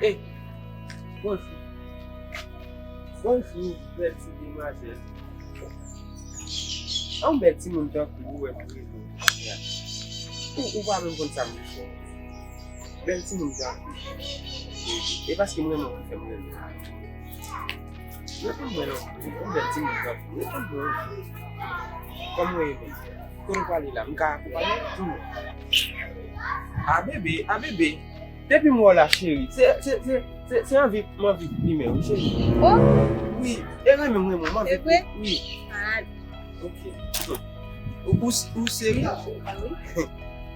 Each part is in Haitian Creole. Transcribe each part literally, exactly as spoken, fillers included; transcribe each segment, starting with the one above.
Ey, bonjou. Bonjou, bèl ti demwazèl. Yon bèl timoun tankou ou wè m rive kounye a. Ou, ou pa menm konn sa m vle fè. Bèl timoun tankou ou. E paske m renmen w ki fè m renmen w. Mwen konn mwen non, yon bèl timoun tankou ou. Mwen konn mwen. Kòm mwen renmen. Kote w prale la? M ka akonpanye w? Di mwen. A bebe, a bebe. Depi m wè w la, cheri, se, se, se, se, se anvi, m anvi plimen w, cheri. Oh! Wi, e renmen m renmen w, m anvi. Se vre? Wi. Ah. Ok. Ou, ou, ou serye? Ah wi.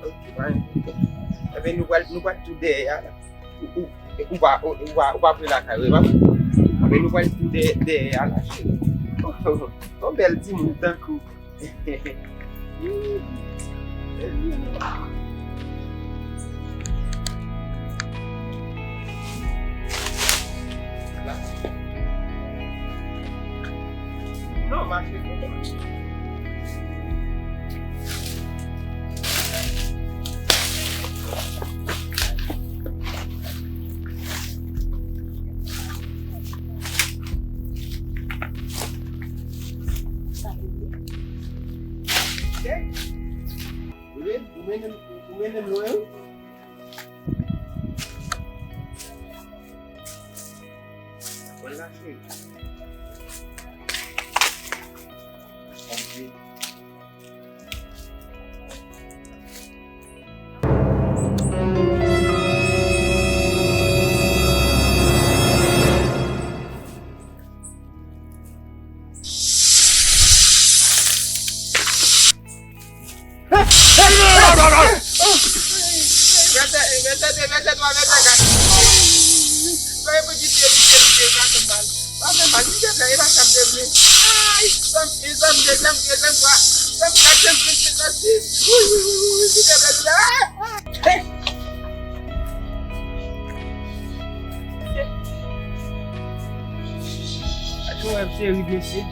Ok, pa gen pwoblèm. Enben, nou pral, nou pral tou dèyè a la. Ou, ou, ou pa, ou, ou pa, ou pa pre lakay, wi, pa pre. Enben, nou pral tou dèyè, dèyè a la, cheri. Oh, oh, oh, yon bèl timoun tankou. Non, mache. Ou mennen m, ou mennen m lwen, wi. Mwen la, cheri. Ok. Vèsè, vèsè de, vèsè twa, vèsè kat. Soyez positif, évitez, évitez, pa fè mal. Pa fè mal, silvouplè, e pa sa m te vle. Ay, sa m, e sa m de, sa m de, sa m twa, sa m kat, sa m senk, sa m sis. Wi, wi, wi, wi, wi, silvouplè, silvouplè. Ah! Hey! Ak yon wèv seri mesye.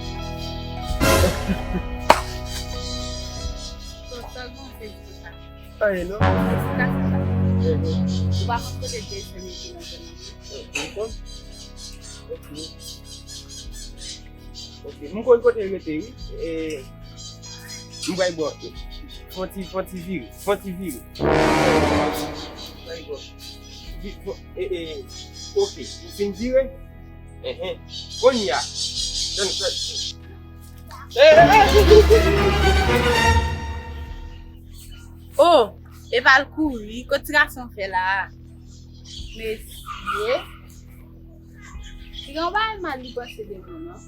Anyen non. Ou pa konn kote Jason ye nan zòn nan? M konn. Ok. Ok. M konn kote l rete, wi. E, m pral bò. Fon ti, fon ti vire. Fon ti vire. M pral bò. Vi-, fon, e, e, ok. Ou fin vire? Enhen. Kounye a. Tann, tann. E, e, e. Oh, epa l kouri, kot ti gason fè la a? Mesye. Li gen yon bagay mal li panse de mwen, non?